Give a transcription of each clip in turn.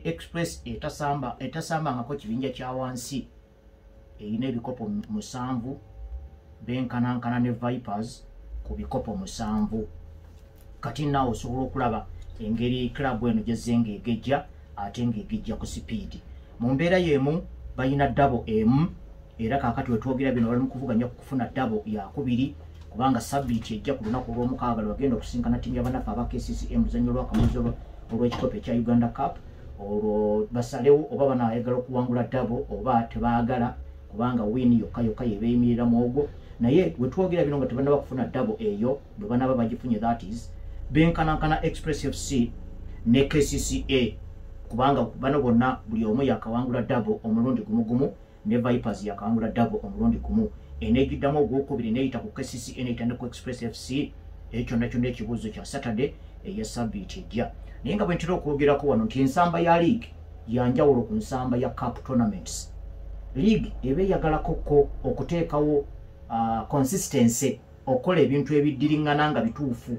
Express etasambangako kibinja kya wansi erina ebikopo 7, benkanankana ne Vipers ku bikopo 7. Kati naawe osobola okulaba engeri club eno gyezze ng'egejja ate ng'egejja ku sipiidi. Mu mbeera y'emu balina double emu, era kaakati wetwogera bino bali mu kuvuganya ku kufuna double yakubiri, kubanga sabbiiti ejja ku lunaku olw'omukaaga lwe bagenda okusinkana ttiimu y'abannaffe aba KCCA mu luzannya olw'akamalirizo olw'ekikopo ekya Uganda Cup, olwo basalewo oba banaayagala okuwangula double oba tebaagala, kubanga win yokka yokka yebeeyimirira mu ogwo. Naye wetwogera bino nga tebannaba kufuna double eyo, bwe banaaba bagifunye, that is, benkanankana Express FC ne KCCA, kubanga bano bonna buli omu yakawangula double omulundi gumu gumu, ne Vipers yakawangula double omulundi gumu. Enegiddamu ogwokubiri neyita ku KCCA neyita ne ku Express FC. Ekyo kyonna kyonna ekibuuzo kya Saturday eya sabbiiti ejja. Naye nga bwe ntera okwogerako wano nti ensamba ya league yanjawulo ku nsamba ya cup tournaments. League eba eyagalakokko okuteekawo consistency, okukola ebintu ebiddiriŋŋana nga bituufu.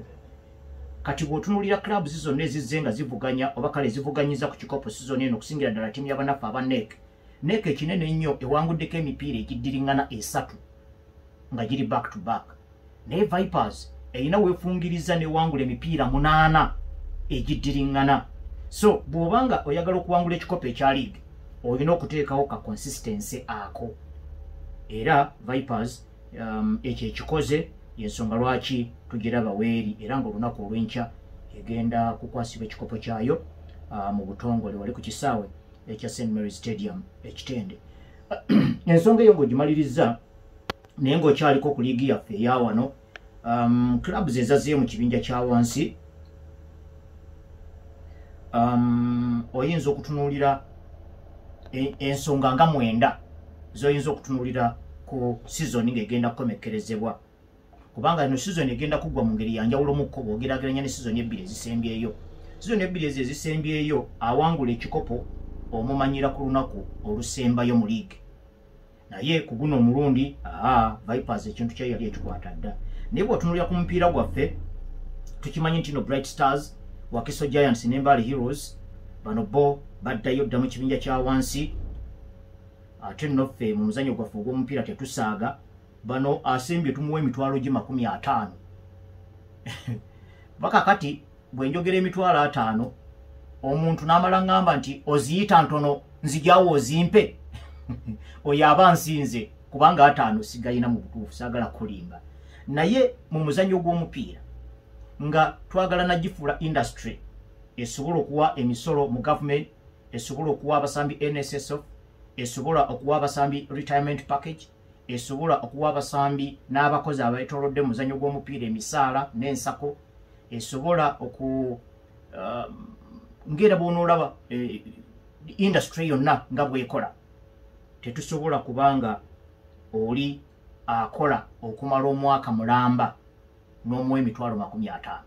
Kati bw'otunuulira clubs zonna ezizze nga zivuganya oba kale zivuganyiza ku kikopo season eno, okusingira ddala ttiimu y'abannaffe aba NEC, NEC ekinene ennyo ewanguddeko emipiira egiddiriŋŋana 3 nga giri back to back, naye Vipers erina weefungiriza newangula emipiira 8 egiddiriŋŋana. So bw'obanga oyagala okuwangula ekikopo ekya league, olina okuteekawo ka consistency ako, era Vipers ekyo ekikoze, yensonga lwaki tugiraba weeri, era ng'olunaku olw'enkya egenda kukwasibwa ekikopo kyayo mu butongole wali ku kisaawe ekya St Mary Stadium ekitende. Ensonga eyo ng'ogimaliriza, naye ng'okyaliko ku liigi yaffe eya wano, clubs ezazeeyo mu kibinja kya wansi, oyinza okutunuulira ensonga nga 9 zoyinza okutunuulira ku season ng'egenda kukomekkerezebwa, kubanga eno season egenda kuggwa mu ngeri yanjawulo mukko bw'ogeraageranya ne season 2 ezisembyeyo. Season 2 ezo ezisembyeyo, awangula ekikopo omumanyira ku lunaku olusembayo mu league, naye ku guno omulundi aa Vipers ekintu kyayo yali ekikwata dda. Naye bw'otunuulira ku mupiira gwaffe, tukimanyi nti no Bright Stars, Wakiso Giants ne Mbale Heroes bano bo baddayo dda mu kibinja kya wansi. Ate nno ffe mu muzannyo gwaffe ogw'omupiira tetusaaga. Bano asembye tumuwa emitwalo gye 50. Bakakati bwe njogera emitwalo 50, omuntu n'amala ŋŋamba nti oziyita ntono, nzigyawo ozimpe, oyo aba nsinze, kubanga 50 sigayina mu butuufu, saagala kulimba. Naye mu muzannyo gw'omupiira nga twagala nagifuula industry esobola okuwa emisolo mu government, esobola okuwa abasambi NSSF, esobola okuwa abasambi retirement package, esobola okuwa abasambi n'abakozi abeetoolodde mu muzannyo gw'omupiira emisaala n'ensako, esobola oku ng'era bw'onoolaba industry yonna nga bw'ekola, tetusobola kubanga oli akola okumala omwaka mulamba n'omuwa emitwalo 50.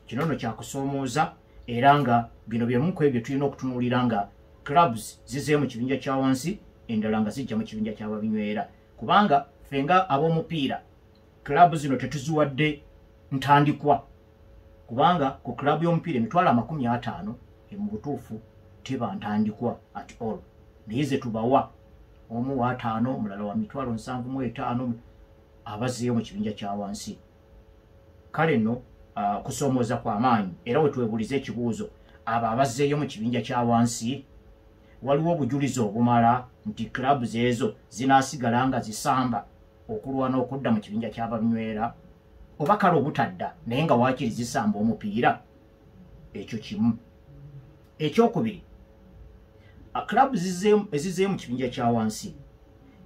Kino nno kyakusoomooza, era nga bino byemu ku ebyo tulina okutunuulira nga clubs zizeeyo mu kibinja kya wansi, endala nga zijja mu kibinja ky'ababinywera, kubanga ffe nga ab'omupiira club zino tetuziwadde ntandikwa, kubanga ku club y'omupiira emitwalo 50 mu butuufu teba ntandikwa at all, naye ze tubawa, omu wa 50, omulala wa mitwalo 75, abazeeyo mu kibinja kya wansi. Kale nno kusoomooza kw'amaanyi, era we twebuuliza ekibuuzo, abo abazzeeyo mu kibinja kya wansi, waliwo obujulizi obumala nti clubs ezo zinaasigala nga zisamba okulwana okudda mu kibinja ky'abanywera, oba kale obutadda naye nga waakiri zisamba omupiira? Ekyo kimu. Ekyokubiri, clubs ezizzeeyo mu kibinja kya wansi,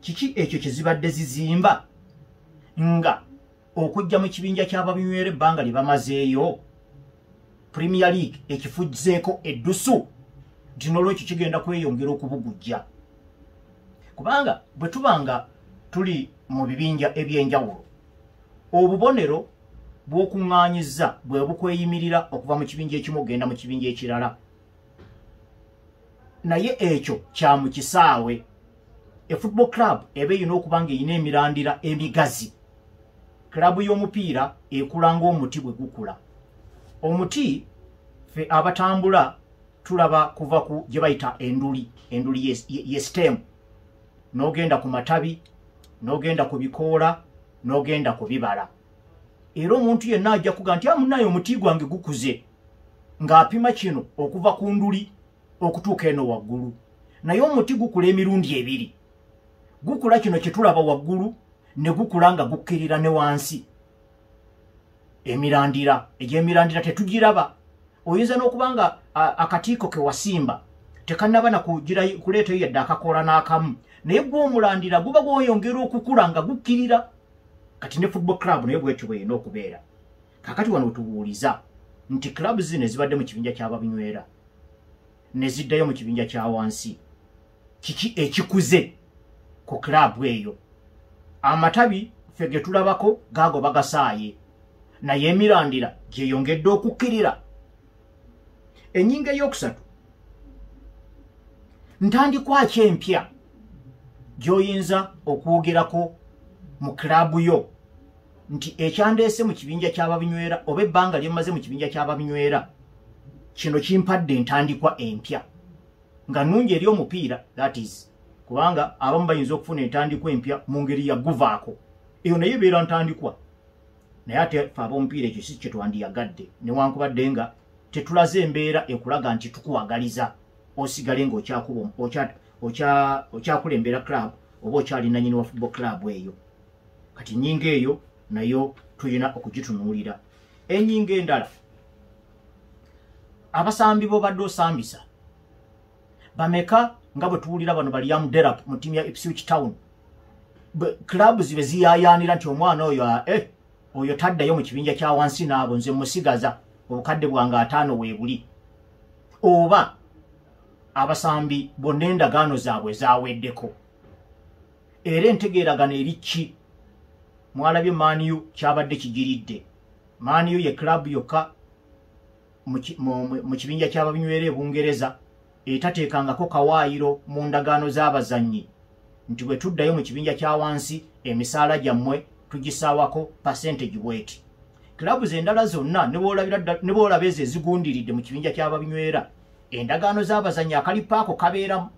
kiki ekyo kye zibadde zizimba nga okujja mu kibinja ky'ababinywera ebbanga lye bamazeeyo Premier League ekifuzzeeko eddusu, nti n'olwekyo kigenda kweyongera okubugujja? Kubanga bwe tuba nga tuli mu bibinja ebyenjawulo, obubonero bw'okuŋŋaanyiza bwe bukweyimirira okuva mu kibinja ekimu ogenda mu kibinja ekirala, naye ekyo kya mu kisaawe. E football club eba erina okuba ng'erina emirandira emigazi. Club y'omupiira ekula ng'omuti bwe gukula. Omuti ffe abatambula Tulaba kuva ku gye bayita enduli, enduli ye stem, n'ogenda ku matabi, n'ogenda ku bikoola, n'ogenda ku bibala. Era omuntu yenna ajja kuga nti amunaye omuti gwange gukuze, ng'apima kino okuva ku nduli okutuuka eno waggulu. Naye omuti gukula emirundi ebiri, gukula kino kye tulaba waggulu ne gukula nga gukkirira ne wansi. Emirandira, egy'emirandira tetugiraba. Oyinza n'okuba nga akatiiko ke wasimba tekannaba na kuleetayo yadde akakoola n'akamu, naye gwe omulandira guba gweyongera okukula nga gukkirira. Kati ne football club naye bwetyo bw'erina okubeera. Kaakati wano wetubuuliza nti club zino ezibadde mu kibinja ky'ababinywera ne ziddayo mu kibinja kya wansi, kiki ekikuze ku club eyo? Amatabi ffe ge tulabako gaago bagasaaye, naye emirandira gyeyongedde okukkirira. Ennyingo ey'okusatu, ntandikwa ki empya gy'oyinza okwogerako mu club yo nti ekyandeese mu kibinja ky'ababinywera oba ebbanga lye mmaze mu kibinja ky'ababinywera kino kimpadde entandikwa empya nga nnungi eri omupiira? That is, kubanga abamu bayinza okufuna entandikwa empya mu ngeri ya guvaako, eyo naye ebeera ntandikwa, naye ate ffe ab'omupiira ekyo si kye twandiyagadde, newankubadde nga tetulaze embeera ekulaga nti tukuwagaliza osigale ng'okyakulembera club oba okyali nannyini wa football club eyo. Kati ennyingo eyo nayo tulina okugitunuulira. Ennyingo endala, abasambi b'obadde osambisa bameka? Nga bwe tuwulira bano ba Liam Delap mu ttiimu ya Ipswich Town, club zibe ziyaayaanira nti omwana oyo oyo taddayo mu kibinja kya wansi, n'abo nze musigaza, obukadde bwange 50 weebuli. Oba abasambi bonna endagaano zaabwe zaaweddeko, era entegeeragano eri ki? Mwalabye Man U kyabadde kigiridde. Man U ye club yokka mu kibinja ky'ababinywera e Bungereza etateekangako kawaayiro mu ndagaano z'abazannyi nti bwe tuddayo mu kibinja kya wansi emisaala gyammwe tugisaawako percentage bweti. Clubs endala zonna ne bw'olaba ezo ezigundiridde mu kibinja ky'ababinywera, endagaano z'abazannyi akalipaako kabeeramu,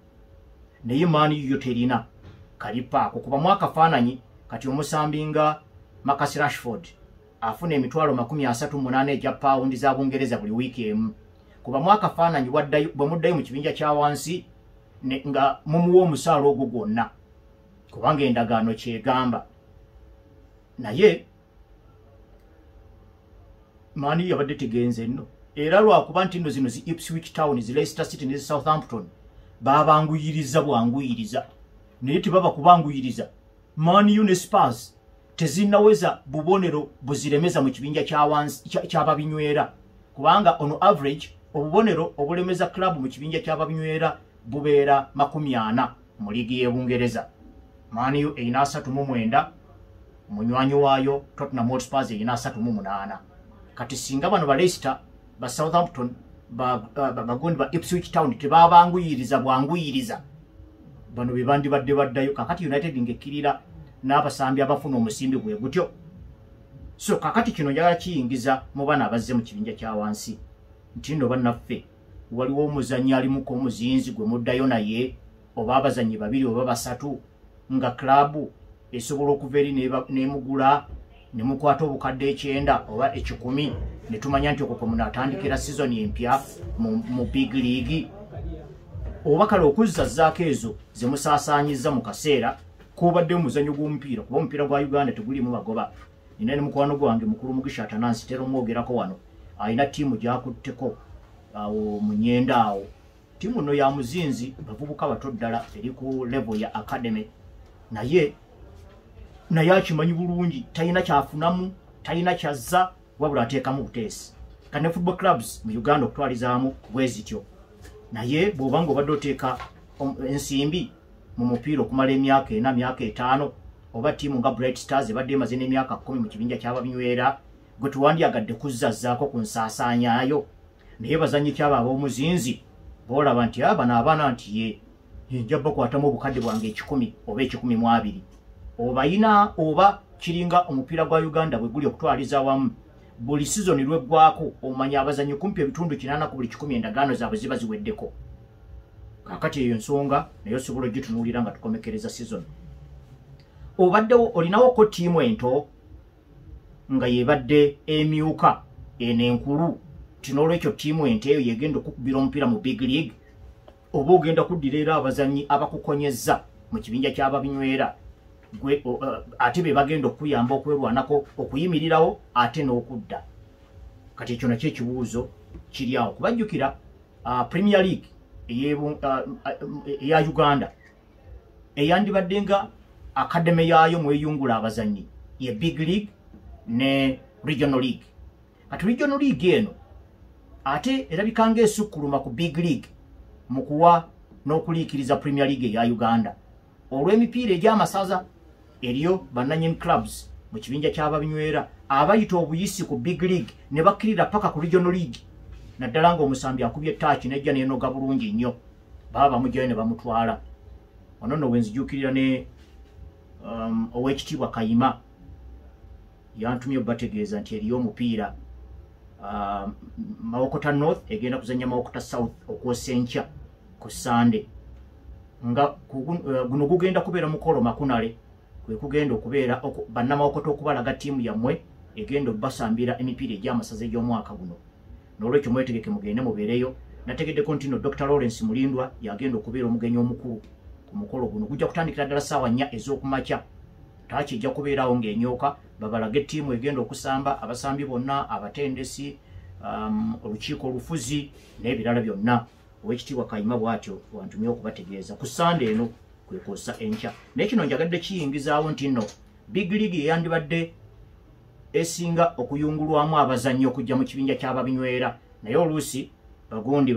naye Man U yo terina kalipaako. Kubamu akafaananyi kati omusambi nga Marcus Rashford afuna emitwalo 38 egya pawundi za Bungereza buli wiiki emu. Kubamu akafaananyi bwe muddayo mu kibinja kya wansi nga mumuwa omusaala ogwo gwonna, kubanga endagaano kyegamba. Naye Man U yabadde tegenze nno, era lwakuba nti nno zino zi Ipswich Town, zi Leicester City ne zi Southampton babanguyiriza bwanguyiriza, naye tebaba kubanguyiriza. Man U ne Spurs tezinnaweza bubonero buziremeza mu kibinja ky'ababinywera, kubanga ono average obubonero obulemeza club mu kibinja ky'ababinywera bubeera 40 mu liigi y'e Bungereza. Man U erina 39, munywanyi waayo Tottenham Hotspur erina 38. Kati singa bano ba Leicester, ba Southampton, bagundi ba Ipswich Town tebabanguyiriza bwanguyiriza, bano be bandibadde baddayo. Kakati United ng'ekkirira n'abasambi abafuna omusimbi bwe gutyo. So kakati kino njagala kiyingiza mu bana abazze mu kibinja kya wansi nti nno bannaffe waliwo omuzannyi alimuko omuzinzi gwe muddayo naye, oba abazannyi babiri oba basatu, nga club esobola okuva eri n'emugula ne mukwata obukadde 90 oba 100, ne tumanya nti okwo kwe munaatandikira sizoni empya mu big league, oba kale okuzzazaako ezo ze musaasaanyizza mu kaseera k'obadde omuzannyo gw'omupiira, kuba omupiira gwa Uganda teguliimu magoba. Nina ne mukwano gwange mukulu Mugisha Atanansi, tera omwogerako wano, alina ttiimu gy'akutteko awo mu Nyenda awo. Ttiimu nno ya muzinzi, bavubuka bato ddala, eri ku level ya academy, naye akimanyi bulungi talina kyafunamu, talina kyazza, wabula ateekamu buteesi. Kati ne football clubs mu Uganda okutwalizaamu bwe zityo, naye bw'oba ng'obadde oteeka ensimbi mu mupiira okumala emyaka 4, myaka 5, oba ttiimu nga Bright Stars ebadde emaze n'emyaka 10 mu kibinja ky'ababinywera, gwe tuwandyagadde kuzzazzaako ku nsaasaanyaayo. Naye bazannyi kyabo ab'omuzinzi boolaba nti bano abaana nti ye nja bakwatamu obukadde bwange 100 oba 120, obayina. Oba kiringa omupiira gwa Uganda bwe guli okutwaliza awamu, Buli sizoni lweggwako omanya abazannyi kumpi ebitundu 8 ku buli 100 endagaano zaabwe ziba ziweddeko. Kaakati eyo ensonga naye osobola ogitunuulira nga tukomekereza sizoni. Obaddewo olinawoko ttiimu ento nga yebadde emyuka eno enkulu, nti n'olwekyo ttiimu ento eyo yegenda okukubira omupiira mu big league, oba ogenda kuddira era abazannyi abakukonyezza mu kibinja ky'ababinywera gwe ate be bagenda okuyamba okwerwanako okuyimirirawo ate n'okudda. Kati ekyo nakyo ekibuuzo kiri awo. Kubajjukira Premier League eya Uganda eyandibadde nga academy yaayo mweyungula abazannyi ye Big League ne Regional League. Kati Regional League eno ate erabika ng'esukkuluma ku Big League mu kuwa n'okuliikiriza Premier League eya Uganda olw'emipiira egy'amasaza. Eriyo bannannyini clubs mu kibinja ky'ababinywera abayita obuyisi ku Big League ne bakkirira paka ku Regional League, naddala ng'omusambi akubye taaki nejja neenoga bulungi nnyo, baba bamugyayo ne bamutwala. Wano nno wenzijukirira ne ow'ekitiibwa Kayima yantumye obategeeza nti eriyo omupiira Mawokota North egenda kuzannya Mawokota South okwosa enkya ku Sande, nga guno gugenda kubeera mukolo makunale, kwe kugenda okubeera bannamawokota okubalaga ttiimu yammwe egenda obbasambira emipiira egy'amasaza egy'omwaka guno. N'olwekyo mwetegeke mugende mubeereyo. Nategeddeko nti no Dr. Lawrence Mulindwa yagenda okubeera omugenyi omukulu ku mukolo guno. Gujja kutandikira ddala ssaawa 4 ez'okumakya. Taaki ejja kubeerawo ng'enyooka, babalage ttiimu egenda okusamba, abasambi bonna, abatendesi, olukiiko olufuzi n'ebirala byonna. Owekitiibwa Kayima bw'atyo wantumye okubategeeza ku Sande eno kwe kwosa enkya. Naye kino njagadde kiyingizaawo nti nno Big League eyandibadde esinga okuyungulwamu abazannyi okujja mu kibinja ky'ababinywera, naye oluusi bagundi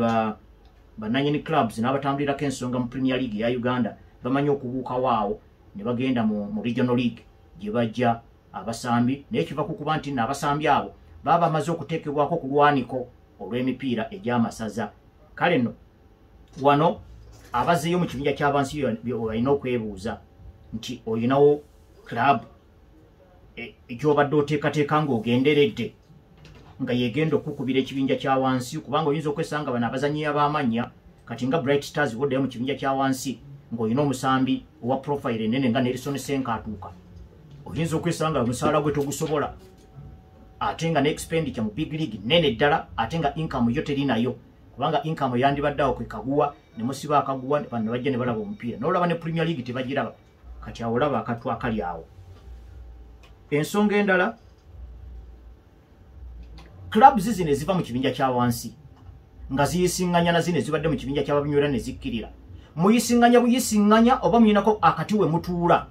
bannannyini clubs n'abatambulirako ensonga mu Premier League eya Uganda bamanyi okubuukawo awo ne bagenda mu Regional League gye bajja abasambi. Naye kiva ku kuba nti nno abasambi abo baba bamaze okuteekebwako ku lwaniko olw'emipiira egy'amasaza. Kale nno wano abazzeeyo mu kibinja ky'abansi balina okwebuuza nti oyinawo club gy'obadde oteekateeka ng'ogenderedde nga yegenda okukubira ekibinja kya wansi, kubanga oyinza okwesanga bano abazannyi ab'amannya kati nga Bright Stars boddayo mu kibinja kya wansi ng'olina omusambi owa profile enene nga Nelson Senkatuuka, oyinza okwesanga omusaala gwe togusobola, ate nga ne expenditure mu Big League nene ddala, ate nga income yo terinayo, kubanga income yandibadde awo kwe kaguwa ne musiba akaguwa bano bajja ne balaba omupiira n'olaba ne Premier League tebagiraba. Kati awo olaba akatwa akali awo. Ensonga endala, clubs zino eziva mu kibinja kya wansi nga ziyisiŋŋanya na zino ezibadde mu kibinja ky'ababinywera ne zikkirira, muyisiŋŋanya buyisiŋŋanya oba muyinako akati we mutuula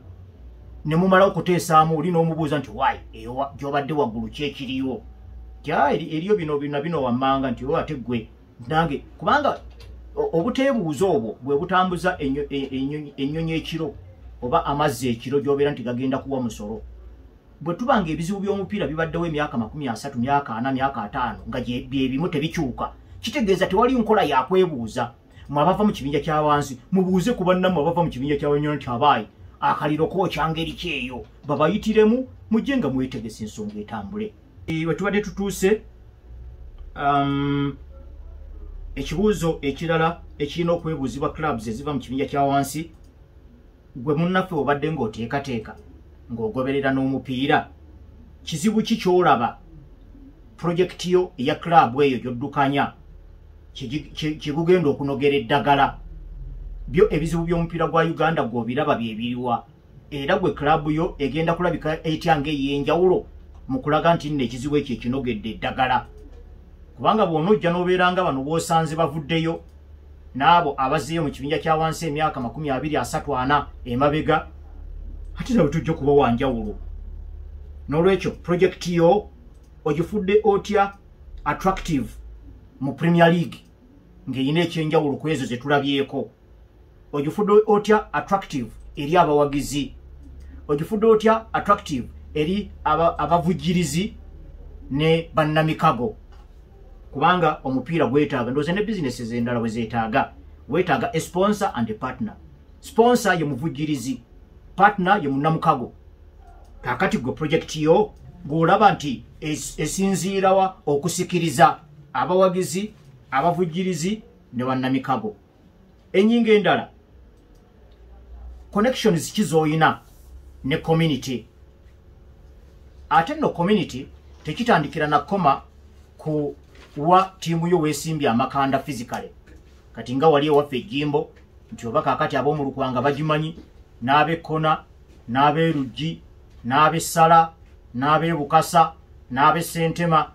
ne mumala okuteesaamu oli n'omubuuza nti wayi eyo gy'obadde waggulu ki ekiriwo, eriyo bino bino bino wammanga, nti ate ggwe nange, kubanga obuteebuuza obwo bwe butambuza ennyonyi ekiro oba amazzi ekiro gy'obeera nti gagenda kuwa musolo. Bwe tubanga ebizibu by'omupiira bibaddewo emyaka 30, myaka 40, myaka 50 nga bye bimu tebikyuka, kitegeeza tewali nkola yakwebuuza. Mwe abava mu kibinja kya wansi mubuuze ku bannammwe abava mu kibinja ky'abanyono nti abaayi akaliro kookya ngeri ki eyo, babayitiremu mujje nga mwetegese ensonga etambule. We tubadde tutuuse, ekibuuzo ekirala ekirina okwebuuzibwa clubs eziva mu kibinja kya wansi, gwe munnaffe obadde ng'oteekateeka ng'ogoberera n'omupiira, kizibu ki ky'olaba projekiti yo eya club eyo gy'oddukanya kigugenda okunogera eddagala? Byo ebizibu by'omupiira gwa Uganda gw'obiraba bye biriwa, era gwe club yo egenda kulabika etya ng'ey'enjawulo mu kulaga nti nno ekizibu ekyo ekinogedde eddagala? Kubanga bw'onojja n'obeera nga bano b'osanze bavuddeyo n'abo abazzeeyo mu kibinja kya wansi emyaka 20, 30, 40 emabega, ate nawe tujja kuba wa njawulo. N'olwekyo projekiti yo ogifudde otya attractive mu Premier League ng'erina ekyenjawulo ku ezo ze tulabyeko? Ogifudde otya attractive eri abawagizi? Ogifudde otya attractive eri abavujjirizi ne bannamikago? Kubanga omupiira gwetaaga, ndowooza ne bizinesi endala bwe zeetaaga, weetaaga a sponsor and a partner. Sponsor ye muvujjirizi, partner ye munnamukago. Kaakati gwe projekiti yo Gw'olaba nti esinziirawa okusikiriza abawagizi, abavujjirizi ne bannamikago. Ennyingo endala, connections ki z'oyina ne community? Ate nno community tekitandikira na koma ku wa ttiimu yo weesimbye amakanda physically. Kati nga wali ewaffe ejjimbo nti oba kaakati ab'omu Lukwanga bagimanyi, n'ab'Ekkona, n'ab'Eruggi, n'ab'Essala, n'ab'Ebukasa, n'ab'Essentema.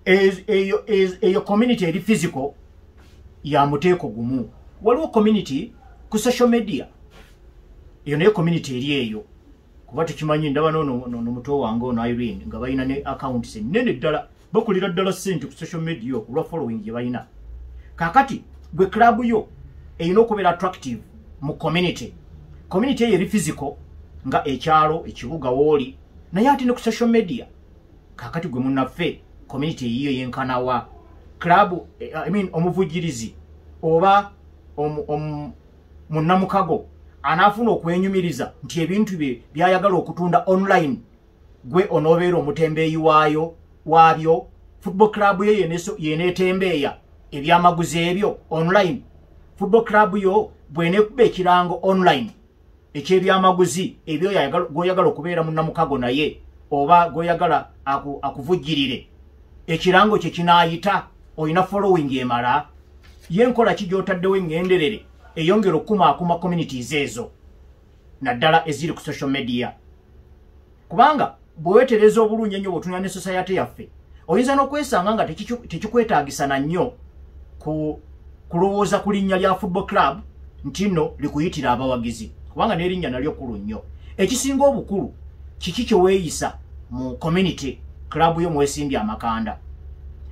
Eyo community eri physical ya muteeko gumu. Waliwo community ku social media, eyo naye community eri eyo, kuba tukimanyi. Ndaba noono muto wange ono Irene nga balina ne accounts ennene ddala, bakulira ddala ssente ku social media olwa following gye balina. Kaakati gwe club yo erina okubeera attractive mu community. Community eyo eri physical nga ekyalo, ekibuga wooli, naye ate ne ku social media. Kaakati gwe munnaffe, community eyiyo yenkanawa? Club, I mean, omuvujjirizi oba munnamukago anaafuna okwenyumiriza nti ebintu bye byayagala okutunda online, gwe onoobeera omutembeeyi waayo waabyo? Football club yo yeneetembeeya ebyamaguzi ebyo online? Football club yo bweneekuba ekirango online ekyebyamaguzi ebyo gwoyagala okubeera munnamukago naye oba gwoyagala akuvujjirire, ekirango kye kinaayita? Olina following emala? Ye nkola ki gy'otaddewo eŋŋenderere eyongera okukumaakuma communities ezo, naddala eziri ku social media? Kubanga bwewetereza obulungi ennyo, bwetunula ne society yaffe, oyinza n'okwesanga nga tekikwetaagisa na nnyo kulowooza ku linnya lya football club nti nno likuyitira abawagizi, kubanga n'erinnya nalyo kkulu nnyo. Ekisinga obukulu, kiki kye weeyisa mu community club yo mwesimbye amakanda?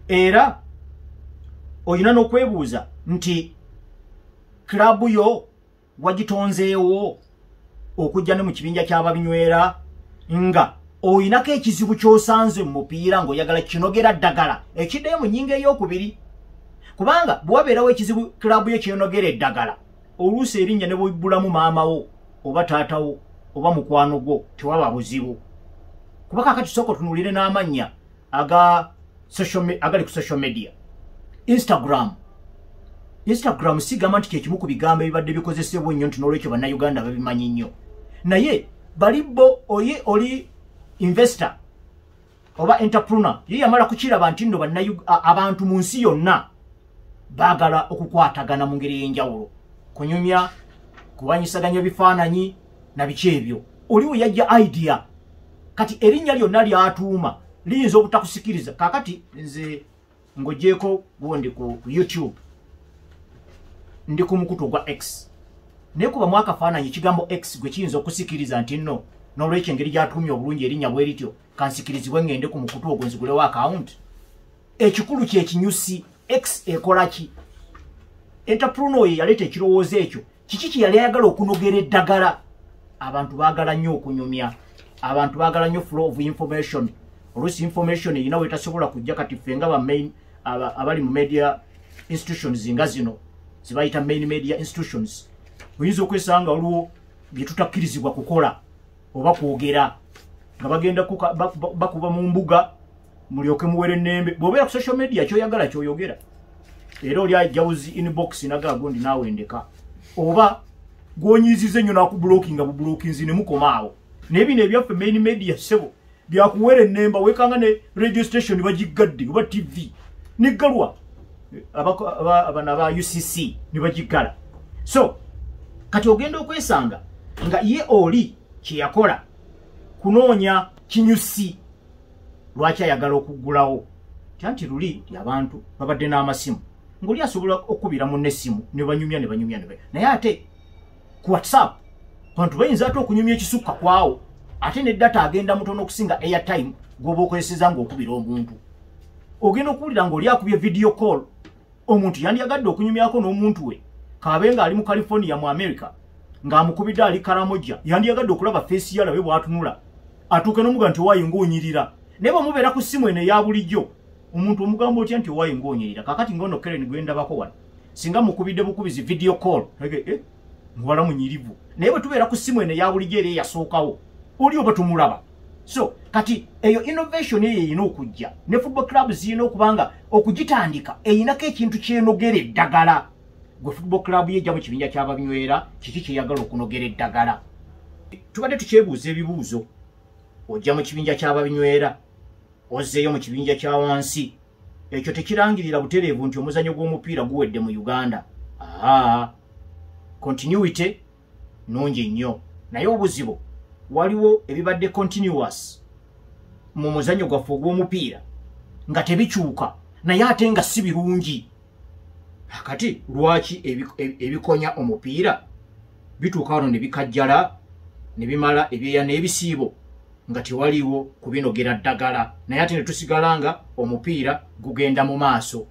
Era olina n'okwebuuza nti club yo wagitonzeewo okujja ne mu kibinja ky'ababinywera, nga oyinako ekizibu ky'osanze mu mupiira ng'oyagala kinogera ddagala ekiddayo mu nnyingo ey'okubiri? Kubanga bwe wabeerawo ekizibu club yo kyenogera eddagala, oluusi erinnya ne bwebbulamu maama wo oba taatawo oba mukwano gwo, tewaba buzibu. Kuba kakati sooka otunuulire n'amannya agali ku social media. Instagram, Instagram sigamba nti kyekimu ku bigambo ebibadde bikozesebwa ennyo nti n'olwekyo Bannayuganda babimanyi nnyo, naye bali bo oye oli investor oba entrepreneur ye yamala kukiraba nti nno abantu mu nsi yonna baagala okukwatagana mu ngeri ey'enjawulo, kunyumya, kuwanyisaganya ebifaananyi na biki ebyo. Oli we yajja idea, kati erinnya lyonna lyatuuma liyinza obutakusikiriza. Kakati nze ng'ogyeko gundi ku YouTube, ndi ku mukutu ogwa X, naye kubamu akafaananyi ekigambo X gwe kiyinza okusikiriza nti nno n'olwekyo engeri gyatuumye obulungi erinnya bwe lityo, kansikirizibwe ŋŋende ku mukutu ogwo nzigulewo akawunti. Ekikulu kyekinyusi. X ekola ki? Entrepreneur oyo yaleeta ekirowoozo ekyo, kiki kye yali ayagala okunogera eddagala? Abantu baagala nnyo okunyumya, abantu baagala nnyo flow of information. Oluusi information erina wetasobola kujja. Kati ffe nga ba abali mu media institutions nga zino zibayita main media institutions, oyinza okwesanga waliwo bye tutakkirizibwa kukola oba kwogera, nga bagenda bakuba mu mbuga mulyoke muwere ennembe. Bw'obeera ku social media, kyoyagala kyoyogera, era oli ajjawuzi inbox nagaa gundi naawe ndeka, oba gwonyiiziza ennyo nakublockinga bublockinzi ne mukoma awo. Naye bino ebyaffe main media, ssebo, byakuwera ennemba. Wekanga ne radio station bagiggadde oba TV neggalwa, abano aba UCC ne bagiggala. So kati ogenda okwesanga nga ye oli kyeyakola kunoonya kinyusi. Lwaki ayagala okuggulawo? Tyanti luli abantu babadde n'amasimu, ng'oli asobola okukubira munne essimu ne banyumya ne banyumya ne naye ate ku WhatsApp bantu bayinza ate okunyumya ekisukka kwawo, ate ne data agenda mutono okusinga airtime gw'oba okozeseza ng'okubira omuntu. Ogenda okuwulira ng'oli akubye video call. Omuntu yandiyagadde okunyumyako n'omuntu we, kabe ng'ali mu California mu America, ng'amukubidde ali Karamoja, yandiyagadde okulaba face ye, alabe bw'atunula, atuuke n'omuga nti owaayi ng'onyirira. Naye bwe mubeera ku ssimu eno eya bulijjo, omuntu omugamba otya nti owaayi ng'onyirira? Kakati ng'ono Keren gwendabako wano, singa mukubidde bukubizi video call, eh, muwala munyirivu. Naye bwe tubeera ku ssimu eno eya bulijjo era eyasookawo, oli oba tumulaba. So Kati eyo innovation eyo erina okujja ne football club zirina okubanga okugitandika eyinako ekintu kyenogera eddagala. Gwe football club yejja mu kibinja ky'ababinywera, kiki kyeyagala okunogera eddagala? Tubadde tukyebuuza ebibuuzo. Ojja mu kibinja ky'ababinywera, ozzeeyo mu kibinja kya wansi, ekyo tekirangirira butereevu nti omuzannyo gw'omupiira guwedde mu Uganda. Aa, continuity nungi nnyo, naye obuzibu waliwo ebibadde continuous mu muzannyo gwaffe ogw'omupiira nga tebikyuka, naye ate nga si birungi. Kati lwaki ebikonya omupiira bituuka wano ne bikajjala ne bimala ebyeya n'ebisiibo nga tewaliwo kubinogera ddagala, naye ate ne tusigala nga omupiira gugenda mu maaso?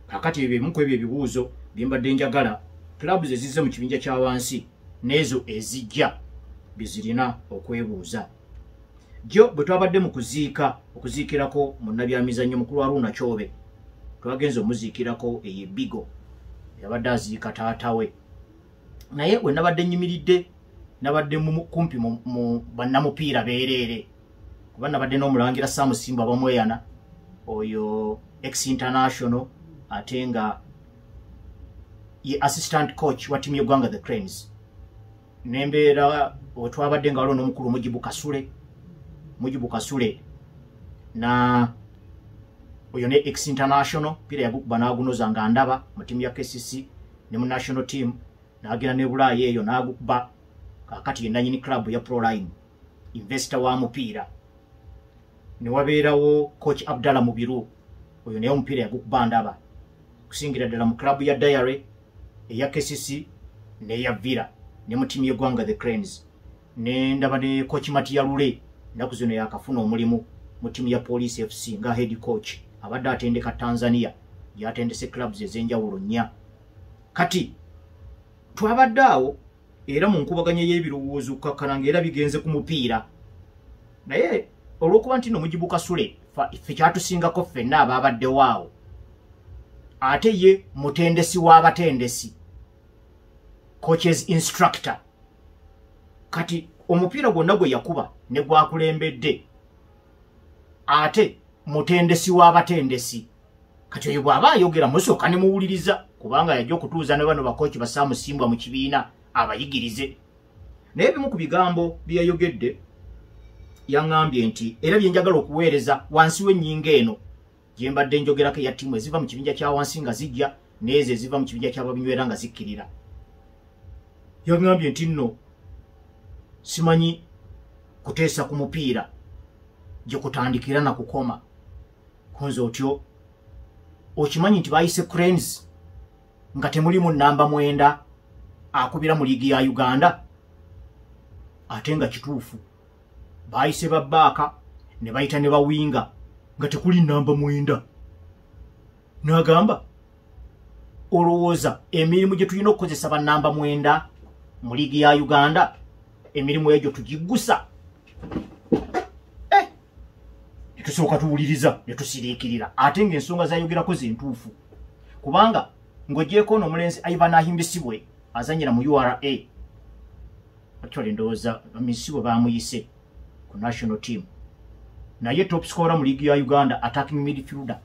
Kakati ebyo ebimu ku ebyo ebibuuzo bye mbadde njagala clubs ezizze mu kibinja kya wansi n'ezo ezijja bye zirina okwebuuza. Jjo bwe twabadde mu kuziika, okuziikirako munnabyamizannyo mukulu Haruna Kyobe, twagenze omuziikirako eyo Ebigo, yabadde aziika taata we. Naye we nabadde nnyimiridde, nabadde kumpi mu bannamupiira beereere, kuba nabadde n'omulangira Sam Simba bamweyana, oyo ex international ate nga ye assistant coach wa ttiimu y'eggwanga the Cranes. Nembeera wetwabadde nga waliwo n'omukulu Mujibu Kasule, Mujibu Kasule na oyo ne ex international, pira yagukuba n'agunoza nga ndaba mu ttiimu ya KCC ne mu national team, n'agenda ne Bulaaya eyo n'agukuba. Kaakati ye nannyini club ya Proline, investor wa mupiira. Ne wabeerawo coach Abdallah Mubiru, oyo naye omupiira yagukuba ndaba, kusingira ddala mu club ya Diary, eya KCC n'eya Villa ne mu ttiimu y'eggwanga the Cranes. Ne ndaba ne coach Matia Lule, ennaku zino yakafuna omulimu mu ttiimu ya Police FC nga head coach, abadde atendeka Tanzania, yatendese clubs ez'enjawulo nnya. Kati twabadde awo era mu nkubaganya y'ebirowoozo, kukakkana ng'era bigenze ku mupiira, naye olw'okuba nti no Mujibu Kasule ffe kyatusingako ffenna abaabaddewo awo, ate ye mutendesi w'abatendesi, coaches instructor. Kati omupiira gwonna gwe yakuba ne gwakulembedde, ate mutendesi w'abatendesi. Kati oyo bw'aba ayogera musooka ne muwuliriza, kubanga yajja okutuuza ne bano bakochi basaamusimbwa mu kibiina abayigirize. Naye ebimu ku bigambo bye yayogedde, yaŋŋambye nti era bye njagala okuweereza wansi w'ennyingo eno gye mbadde njogerako eya ttiimu eziva mu kibinja kya wansi nga zijja n'ezo eziva mu kibinja ky'ababinywera nga zikkirira. Yaŋŋambye nti nno simanyi kuteesa ku mupiira gye kutandikira na kukoma. Kunze otyo okimanyi nti bayise Cranes nga temulimu namba 9 akubira mu liigi ya Uganda, ate nga kituufu. Bayise babbaaka ne bayita ne bawinga nga tekuli namba 9. N'agamba olowooza emirimu gye tulina okukozesa bannamba 9 mu liigi ya Uganda, emirimu egyo tugiggusa? Ne tusooka tuwuliriza ne tusiriikirira, ate ng'ensonga zayogerako zentuufu, kubanga ng'ogyeko ono omulenzi Ivan Ahimbisibwe azannyira mu URA, actually ndowooza Misibwe bamuyise ku national team, naye top scorer mu liigi ya Uganda, attacking midfielder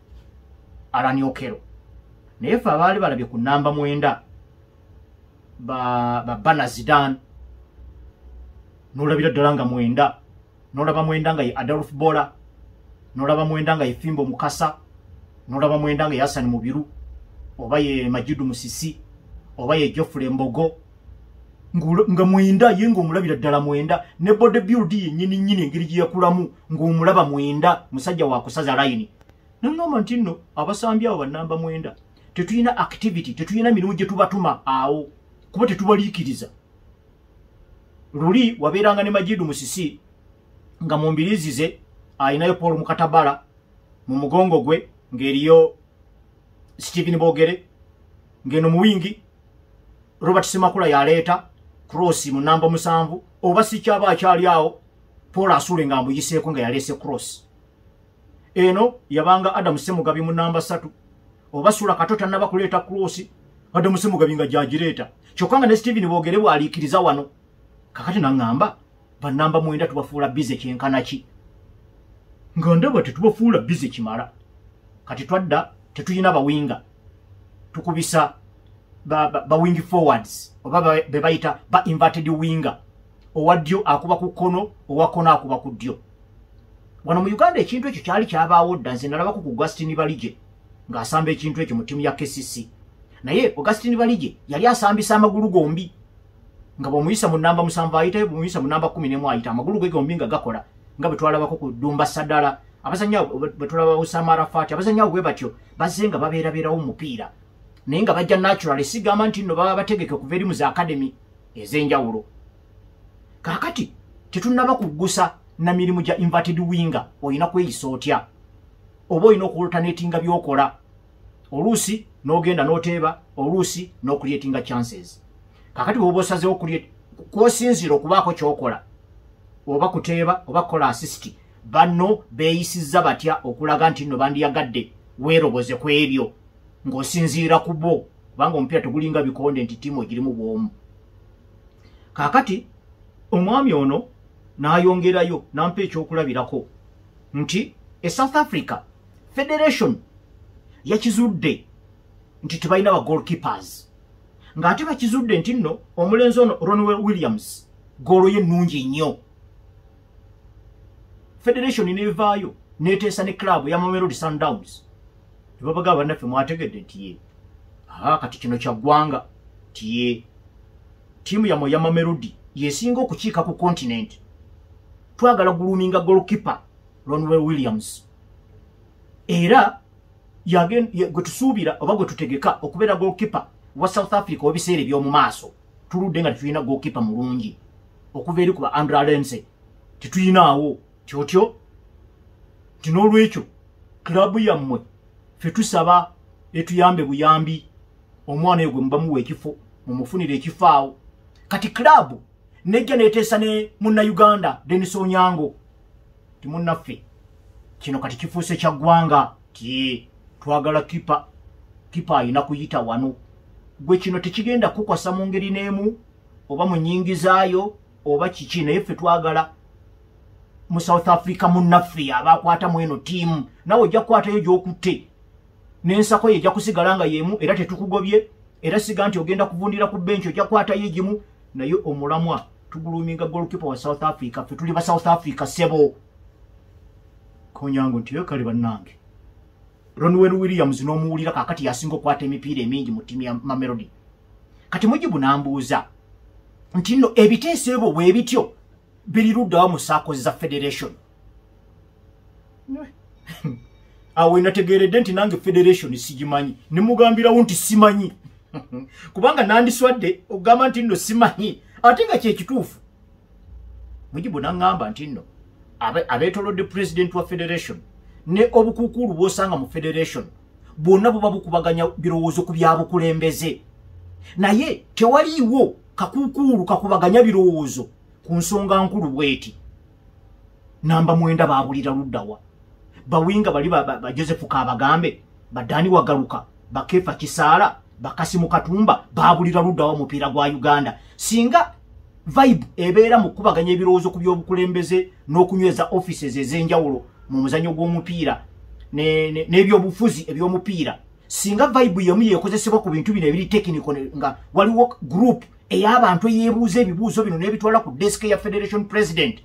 Alan Okello. Naye ffe abaali balabye ku namba 9 ba Bana Zidane, n'olabira ddala nga 9, n'olaba 9 nga ye Adolf Bola, n'olaba 9 nga ye Fimbo Mukasa, n'olaba 9 nga ye Hassan Mubiru, oba ye Majidu Musisi, oba ye Geoffrey Mbogo, nga 9 ye ng'omulabira ddala 9, ne body build yennyini nnyini engeri gye yakulamu ng'omulaba 9, musajja wa kusaza layini. Naŋŋamba nti nno abasambi abo bannamba 9 tetulina activity, tetulina mirimu gye tubatuma awo, kuba tetubaliikiriza. Luli wabeeranga ne Majidu Musisi nga mu mbiriizi ze ayinayo Paul Mukatabala, mu mugongo gwe ng'eriyo Stephen Bogere, ng'eno mu wingi Robert Semakula yaleeta cross mu namba 7, oba si kyaba akyali awo Paul Asule nga amuyiseeko nga yaleese cross. Eno yabanga Adam Semugabi mu namba 3, oba Sula Kato tannaba kuleeta cross, Adam Semugabi nga gy'agireeta, kyokka nga ne Stephen Bogere bw'aliikiriza wano. Kakati naŋŋamba bannamba 9 tubafuula bize kyenkana ki? Nga ndaba tetubafuula busy kimala. Kati twadda tetulina bawinga, tukubisa ba wing forwards oba be bayita ba inverted winger, owa ddyo akuba ku kkono, owa kkono akuba ku ddyo. Wano mu Uganda ekintu ekyo kyali kyabaawo dda. Nze nalabako ku Augustine Balije ng'asamba ekintu ekyo mu ttiimu ya KCC, naye Augustine Balije yali asambisa amagulu gombi, nga bw'omuyisa mu namba 7 ayitayo, bw'omuyisa mu namba 11 ayita, amagulu ge gombi nga gakola, nga bwe twalabako ku Dumba Sadala, abazannyi bwe tulaba Usama Arafat, abazannyi abo bwe batyo bazze nga babeerabeerawo mu mupiira, naye nga bajja natural. Sigamba nti nno baba bategeke kuva eri mu za academy ez'enjawulo. Kaakati tetunnaba kuggusa na mirimu gya inverted winger. Olina kweyisa otya? Oba olina okualternatinga by'okola, oluusi n'ogenda n'oteeba, oluusi n'ocreatinga chances. Kaakati bw'oba osazeewo kwosinziira okubaako ky'okola, oba kuteeba oba kukola assist, banno beeyisizza batya okulaga nti nno bandiyagadde weeroboze ku ebyo ng'osinziira ku bo, kubanga omupiira tegulinga bikonde nti ttiimu egirimu bw'omu. Kaakati omwami ono n'ayongerayo n'ampa ekyokulabirako nti e South Africa Federation yakizudde nti tebalina ba goalkeepers, ng'ate bakizudde nti nno omulenzi ono Ronwen Williams goolo ye nnungi nnyo. Federation n'evaayo n'eteesa ne club ya Mamelodi Sundowns ne babagamba, "Bannaffe, mwategedde nti ye kati kino kya ggwanga, nti ye ttiimu yammwe ya Mamelodi yesinga okukiika ku continent, twagala groominga goalkeeper Ronwen Williams, era gwe tusuubira oba gwe tutegeka okubeera goalkeeper wa South Africa w'ebiseera eby'omu maaso. Tuludde nga tetulina goalkeeper mulungi okuva eri ku ba Andre Arendse, tetuyinaawo kyotyo nti n'olwekyo club yammwe ffe tusaba etuyambe buyambi, omwana oyo gwe muba muwa ekifo mumufunire ekifo awo." Kati club nejja neteesa ne Munnayuganda Denis Onyango ti, "Munnaffe, kino kati kifuuse kya ggwanga, ti twagala kipa, kipa ayina kuyita wano. Gwe kino tekigenda kukwasa mu ngeri n'emu oba mu nnyingizaayo oba kiki, naye ffe twagala mu South Africa munnaffe abakwata mu eno ttiimu. Nawe ojja kukwatayo gy'okutte n'ensako ye ejja kusigala nga y'emu, era tetukugobye, era siga nti ogenda kuvundira ku bench, ojja kukwatayo egimu, naye omulamwa tugroominga goalkeeper wa South Africa. Ffe tuli ba South Africa, ssebo." Konyango nti, "Kale bannange." Ronwen Williams n'omuwulira kaakati yasinga okukwata emipiira emingi mu ttiimu ya Mamelodi. Kati Mujibu n'ambuuza nti nno ebiteeso ebyo bwe bityo biri luddawa mu circles za federation? Awo nategeeredde nti nange federation sigimanyi, ne mugambirawo nti simanyi, kubanga nandiswadde okugamba nti nno simanyi ate nga kyekituufu. Mujibu naŋŋamba nti nno abeetolodde president wa federation ne obukuukulu bw'osanga mu federation bwonna buba bukubaganya birowoozo ku byabukulembeze, naye tewaliiwo kakuukulu kakubaganya birowoozo ku nsonga nkulu bweti: namba 9 baabulira luddawa, bawinga bali ba Joseph Kabagambe, badani Wagaruka, bakefa Kisaala, bakasimu Katumba baabulira luddawa omupiira gwa Uganda? Singa vibe ebeera mu kukubaganya ebirowoozo ku byobukulembeze n'okunyweza offices ez'enjawulo mu muzannyo gw'omupiira n'ebyobufuzi eby'omupiira, singa vibe yemu yeekozesebwa ku bintu bino ebiri technical, nga waliwo group ey'abantu eyeebuuza ebibuuzo bino n'ebitwala ku desk ya federation president,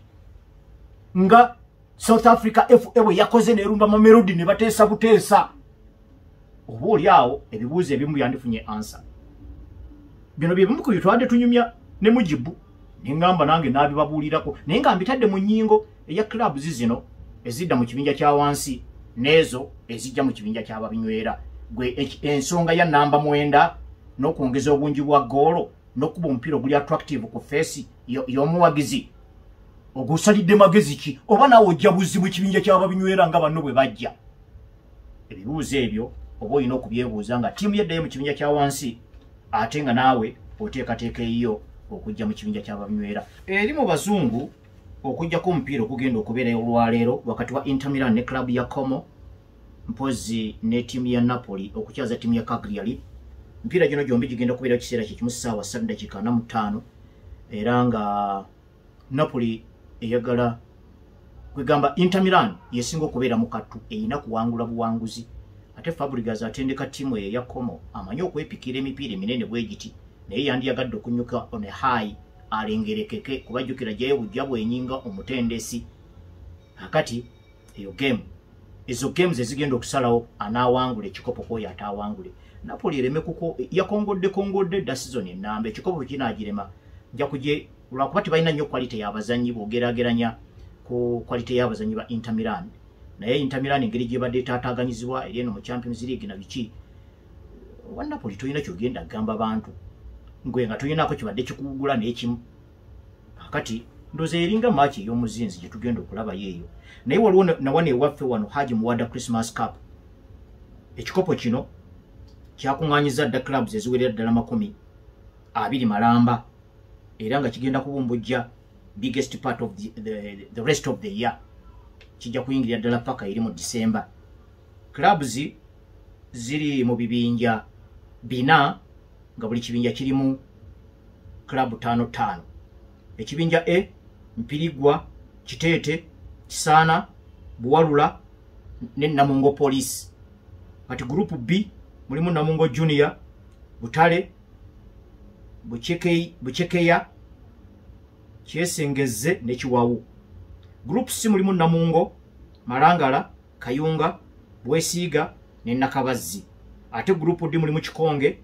nga South Africa FA bwe yakoze n'erumba Mamelodi ne bateesa buteesa, oba oli awo ebibuuzo ebimu byandifunye answer. Bino bye bimu ku bye twadde tunyumya ne Mujibu, neŋŋamba nange n'abibabuulirako, naye nga mbitadde mu nnyingo eya clubs zino ezidda mu kibinja kya wansi n'ezo ezijja mu kibinja ky'ababinywera. Gwe ensonga ya namba 9 n'okwongeza obungi bwa goolo n'okuba omupiira oguli attractive ku face y'omuwagizi ogusalidde magezi ki, oba naawe ojja buzibu ekibinja ky'ababinywera nga banno bwe bajja? Ebibuuzo ebyo oba olina okubyebuuza nga ttiimu yeddayo mu kibinja kya wansi, ate nga naawe oteekateeka eyiyo okujja mu kibinja ky'ababinywera. Eri mu bazungu, okujjako omupiira okugenda okubeerayo olwaleero wakati wa Inter Milan ne club ya Como, mpozi ne ttiimu ya Napoli okukyaza ttiimu ya Cagliari. Emipiira gino gyombi gigenda kubeerayo kiseera kyekimu, ssaawa 3:45, era nga Napoli eyagala Kwegamba Inter Milan yesinga okubeera mu kattu, erina kuwangula buwanguzi. Ate Fabregas atendeka ttiimu eyo eya Como, amanyi okwepikira emipiira eminene bwe giti, naye yandiyagadde okunyuka on a high alengerekeke, kubajjukira gyayo bujja bwenyinga omutendesi. Akati eyo game, ezo games ezigenda okusalawo anaawangula ekikopo kwoyo ataawangule. Napoli ereme kuko yakongodde kongodde dda season ennamba, ekikopo kinaagirema nja kuje lwakuba tebalina nnyo quality y'abazannyi bw'ogeraageranya ku quality y'abazannyi ba Inter Milan. Naye Inter Milan engeri gyebadde etaataaganyizibwa eri eno mu Champions League na biki, wa Napoli tolina kyogenda kugamba bantu ngwe nga tolinako kibadde kikuwugula n'ekimu. Kakati ndowooza eringa match ey'omuzinzi gye tugenda okulabayo eyo. Naye waliwo nawano ewaffe wano Haji Muwada Christmas Cup. Ekikopo kino kyakuŋŋaanyiza dda clubs eziwerera ddala 20 malamba, era nga kigenda kubumbujja biggest part of the rest of the year. Kijja kuyingirira ddala paka eri mu December. Clubs ziri mu bibinja 4, nga buli kibinja kirimu club 5 5. Ekibinja A, Mpirigwa, Kiteete, Kisaana, Buwalula ne Namungo Police. Kati group B mulimu Namungo Junior, Butale, Buchekeya, Kyesengezze ne Kiwawu. Group C mulimu Namungo, Malangala, Kayunga, Bwesiiga ne Nakabazzi. Ate group D mulimu Kikonge,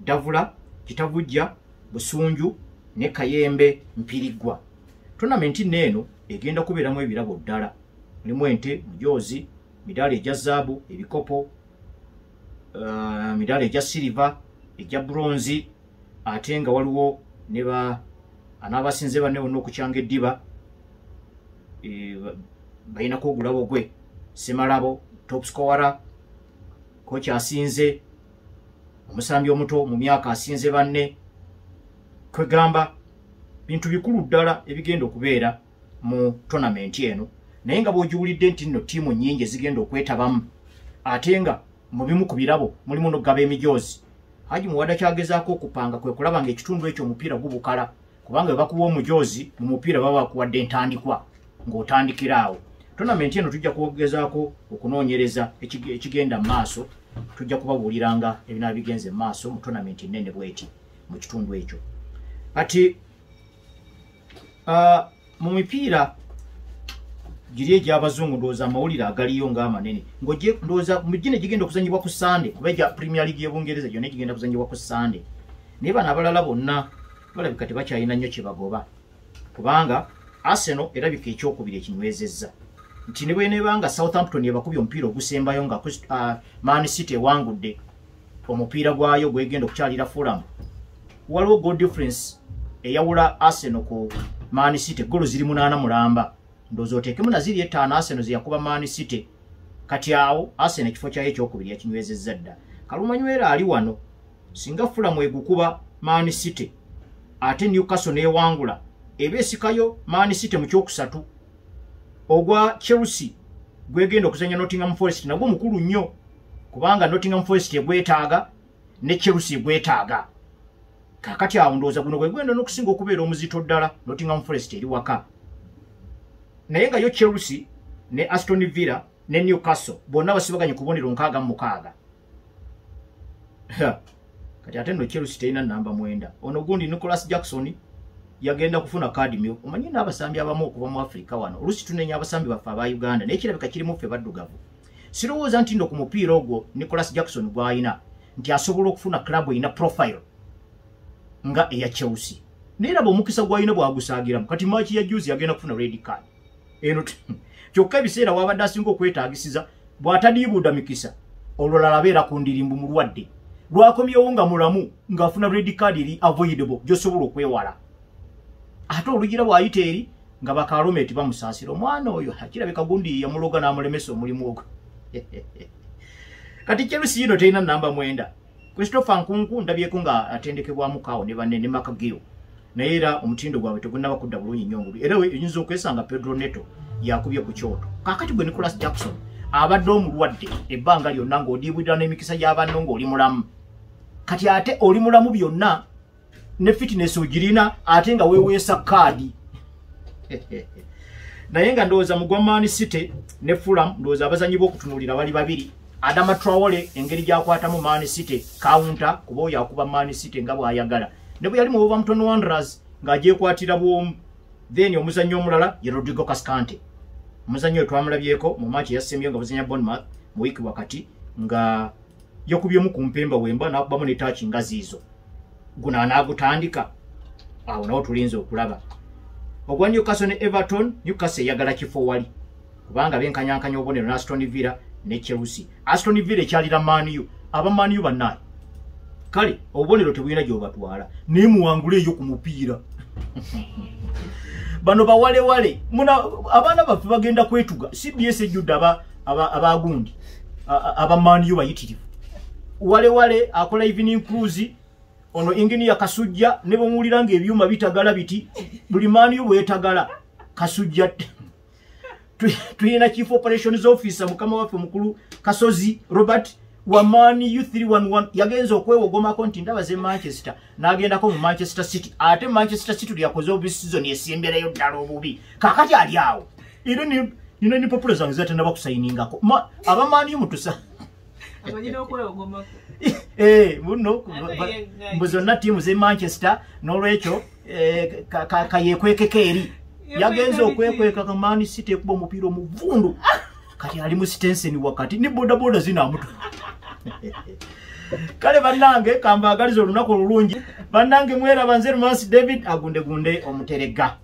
Davula, Kitavujja, Busunju ne Kayembe Mpirigwa. Tournament neno egenda kubeeramu ebirabo ddala. Mulimu ente, mujozi, midaali egya zaabu, ebikopo, midaali egya silver, egya bronze, ate nga waliwo ne ba anaabasinze banne bonna okukyanga eddiba, balinako ogulabo gwe Semalabo, top scorer, coach asinze, omusambi omuto mu myaka asinze banne. Kwegamba bintu bikulu ddala ebigenda okubeera mu tournament eno. Naye nga bw'ogiwulidde nti nno ttiimu nnyingi ezigenda okwetabamu, ate nga mu bimu ku birabo mulimu n'okugaba emijoozi. Haji Muwada kyagezaako okupanga kwe kulaba ng'ekitundu ekyo omupiira gubukala, kubanga bwe bakuwa omujoozi mu mupiira baba bakuwadde entandikwa ng'otandikira awo. Tournament eno tujja kugezaako okunoonyereza ekigenda mu maaso, tujja kubabuuliranga ebinaaba bigenze mu maaso mu tournament ennene bw'eti mu kitundu ekyo. Kati mu mipiira giri egy'abazungu ndowooza amawulire agaliyo ng'amanene, ndowooza gino egigenda okuzannyibwa ku Sande, kuba egya Premier League y'Ebungereza gyonna egigenda kuzannyibwa ku Sande. Naye bano abalala bonna balabika tebakyalina nnyo kye bagoba, kubanga Arsenal erabika ekyokubiri ekinywezezza nti ne bw'eneebanga Southampton ebakubye omupiira ogusembayo nga Man City ewangudde omupiira gwayo gwegenda okukyalira Fulham, waliwo goal difference eyawula Arsenal ku Man City, golo ziri 8 mulamba. Ndowooza oteekemu na ziri 5 Arsenal ze yakuba Man City. Kati awo Arsenal ekifo kyayo ekyokubiri yakinywezezza dda. Kalumanywera ali wano, singa Fulham egukuba Man City ate Newcastle n'ewangula, eba esikayo Man City mu kyokusatu. Ogwa Chelsea gwegenda okuzannya Nottingham Forest nagwo mukulu nnyo, kubanga Nottingham Forest egwetaaga ne Chelsea egwetaaga. Kaakati awo ndowooza guno gwe gwenda n'okusinga okubeera omuzito ddala. Nottingham Forest eri waka, naye nga yo Chelsea ne Aston Villa ne Newcastle bonna basibaganye ku bubonero 66. Kati ate nno Chelsea terina namba 9. Ono gundi Nicholas Jackson yagenda kufuna kaadi myu. Omanyi n'abasambi abamu okuva mu Afrika wano, oluusi tunenya abasambi baffe aba Uganda, naye kirabika kirimu ffe baddugavu. Sirowooza nti nno ku mupiira ogwo Nicholas Jackson gw'alina nti asobola okufuna club erina profile nga eya Chelsea. Naye raba omukisa gw'alina bw'agusaagiramu. Kati match ya juzi yagenda kufuna red card eno, kyokka ebiseera wabadde asinga okwetaagisiza bw'atadiibuuda mikisa, olulala abeera ku ndirimbu mulwadde. Lwakomyewo nga mulamu ng'afuna red card eri avoidable gy'osobola okwewala. Ate olugira bw'ayita eri nga bakalometi bamusaasira omwana oyo, kirabika gundi yamuloga n'amulemesa omulimu ogwo. Kati Chelsea yino terina namba 9. Christopher Nkunku ndabyeko nga atendekebwamu kaawo ne banne ne Makagio, naye era omutindo gwabwe tegunnaba kudda bulungi nnyo ngulu, era oyinza okwesanga Pedro Neto yakubye ku kyoto. Kaakati gwe Nicholas Jackson abadde omulwadde ebbanga lyonna ng'odiibwirira n'emikisa gy'abanno ng'oli mulamu. Kati ate oli mulamu byonna ne fitness ogirina, ate nga weeweesa kaadi. Naye nga ndowooza mu gwa Man City ne Fulham, ndowooza abazanyi b'okutunuulira bali babiri. Adama Traore, engeri gy'akwatamu Man City counter, kuba oyo akuba Man City nga bw'ayagala, ne bwe yali mu Wolverhampton Wanderers ng'agyekwatira bw'omu. Then omuzannyi omulala ye Rodrigo Cascante. Omuzannyi oyo twamulabyeko mu match eyasembyeyo nga bazannya Bournemouth mu wiiki wakati, nga yakubyemu ku mpemba wemba n'akubamu ne taaki nga ziizo. Guno anaagutandika awo nawo tulinze okulaba. Ogwa Newcastle ne Everton, Newcastle eyagala kifo wali kubanga benkanyankanya obubonero ne Aston Villa ne Chelsea. Aston Villa ekyalira Man U. Aba Man U bannaye, kale obubonero tebulina gy'obatwala, naye muwangule eyo ku mupiira. Bano bawalewale muna abaana baffe bagenda kwetuga. CBS ejjudde abagundi aba Man U bayitirivu. Walewale akola evening cruise, ono engineer Kasujja, ne bwemuwulira ng'ebyuma bitagala biti, buli Man U bwetagala Kasujja. Tuyina chief operations officer, mukama waffe mukulu Kasozi Robert wa Man U 311, yagenze okwewogomako nti ndaba ze Manchester, n'agendako mu Manchester City. Ate Manchester City lyakoze obubi, season esimberayo ddala obubi. Kakati ali awo era nina ne popular zange zatanaba kusayiningako aba Man U mutusa. Amanyire okwewogomako. Eh, muno Ate ye mbu zonna ttiimu z'e Manchester, n'olwekyo kayekwekeko eri. Yagenze okwekweka ka Man City ekuba omupiira omuvundu. Kati ali mu Stensen wakati ne bodaboda zinaamutu. Kale bannange, kambaagaliza olunaku olulungi. Bannange mweraba, nze Rumansi David agundegunde omuterega.